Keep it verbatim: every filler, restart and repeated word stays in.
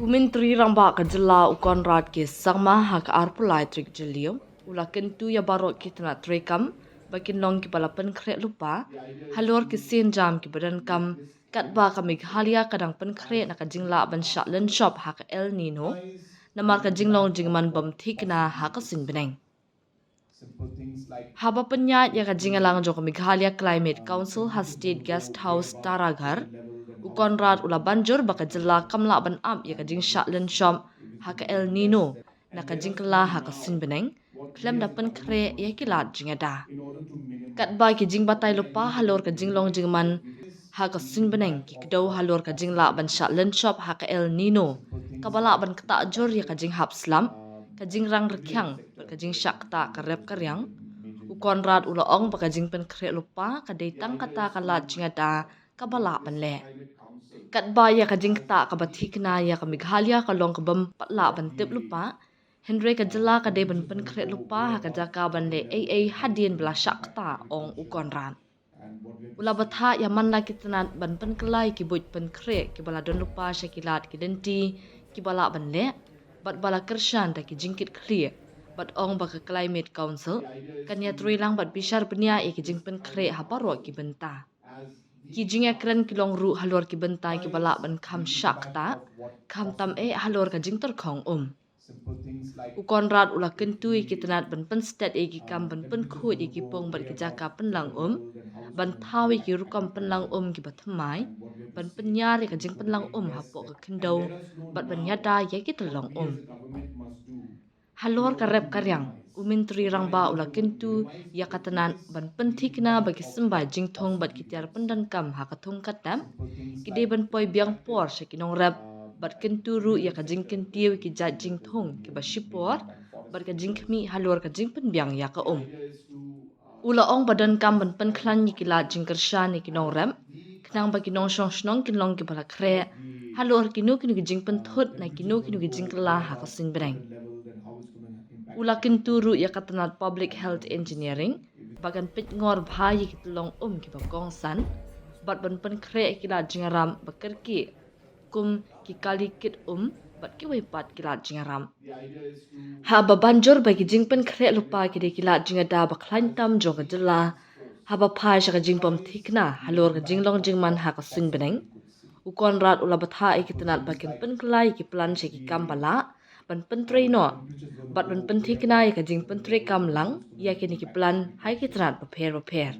U Myntri Rangbah ka jylla u Conrad K Sangma ha ka arphew lai tarik Jylliew u la kyntu ïa baroh ki tnat treikam ba kin long kiba la pynkhreh lypa halor ki sienjam kiba donkam katba ka Meghalaya ka dang pynkhreh na ka jinglah ban shah lynshop ha ka El Nino namar ka jinglong jingman bym thikna ha ka suiñ bneng. Haba pynïaid ïa ka jingïalang jong ka Meghalaya Climate Council ha State Guest House Taraghar, u Conrad u la ban jur ba ka jylla kam lah ban ap ïa ka jingshah lynshop ha ka El Nino na ka jingkylla ha ka suiñ bneng khlem da pynkhreh ïa ki lad jingïada. Katba ki jingbatai lypa halor ka jinglong jingman ha ka suiñ bneng ki kdew halor ka jinglah ban shah lynshop ha ka El Nino kaba lah ban ktah jur ïa ka jinghap slap, ka jingrang rkhiang bad ka jingshah ktah ka rep ka riang. U Conrad u la ong ba ka jingpynkhreh lypa ka dei tang kata ka lad jingïada kaba lah ban leh. Katba ïa ka jingktah kaba thikna ïa ka Meghalaya ka long ka bym pat lah ban tip lypa, hynrei ka jylla ka dei ban pynkhreh lypa ha ka jaka ban leh ei ei hadien ba la shah ktah, ong u Conrad. U la batai ïa man la ki tnat ban pynkylla ïa ki buit pynkhreh kiba la don lypa sha ki lad ki lynti kiba lah ban leh bad ba la kyrshan da ki jingkitkhlieh bad ong ba ka Climate Council kan ïatreilang bad bishar bniah ïa ki jingpynkhreh ha baroh ki bynta. Ki jingïakren ki long ruh halor ki bynta kiba lah ban kham shah ktah, khamtam eh halor ka jingtyrkhong um. U Conrad u la kyntu ïa ki tnat ban pynstet ïa ki kam ban pynkhuid ïa ki pung bad ki jaka pynlang um, ban thaw ïa ki rukom pynlang um kiba thymmai, ban pynïar ïa ka jingpynlang um hapoh ka khyndew bad ban ïada ïa ki tyllong um. Halor ka rep ka riang, u Myntri Rangbah u la kyntu ïa ka tnat ban pynthikna ba ki symbai jingthung bad ki tiar pyndonkam ha ka thung ka tep ki dei ban poi biang por sha ki nongrep bad kyntu ruh ïa ka jingkyntiew ïa ki jait jingthung kiba shipor bad ka jingkhmih halor ka jingpynbiang ïa ka um. U la ong ba donkam ban pynkhlaiñ ïa ki lad jingkyrshan ïa ki nongrep khnang ba ki nongshong shnong kin long kiba la khreh halor kino kino ki jingpynthut na kino kino ki jingkylla ha ka suiñ bneng. U la kyntu ruh ïa ka tnat Public Health Engineering ba kan peit ngor bha ïa ki tyllong um kiba kongsan bad ban pynkhreh ïa ki lad jingïarap ba kyrkieh kum ki kali kit um bad kiwei pat ki lad jingïarap. Haba ban jur ba ki jingpynkhreh lypa ki dei ki lad jingïada ba khlaiñ tam jong ka jylla haba phai sha ka jingbym thikna halor ka jinglong jingman ha ka suiñ bneng, u Conrad u la batai ïa ki tnat ba kin pynkylla ïa ki plan sha ki kam ba lah ban pyntrei noh bad ban pynthikna ïa ka jingpyntrei kam lang ïa kine ki plan ha ki tnat bapher bapher.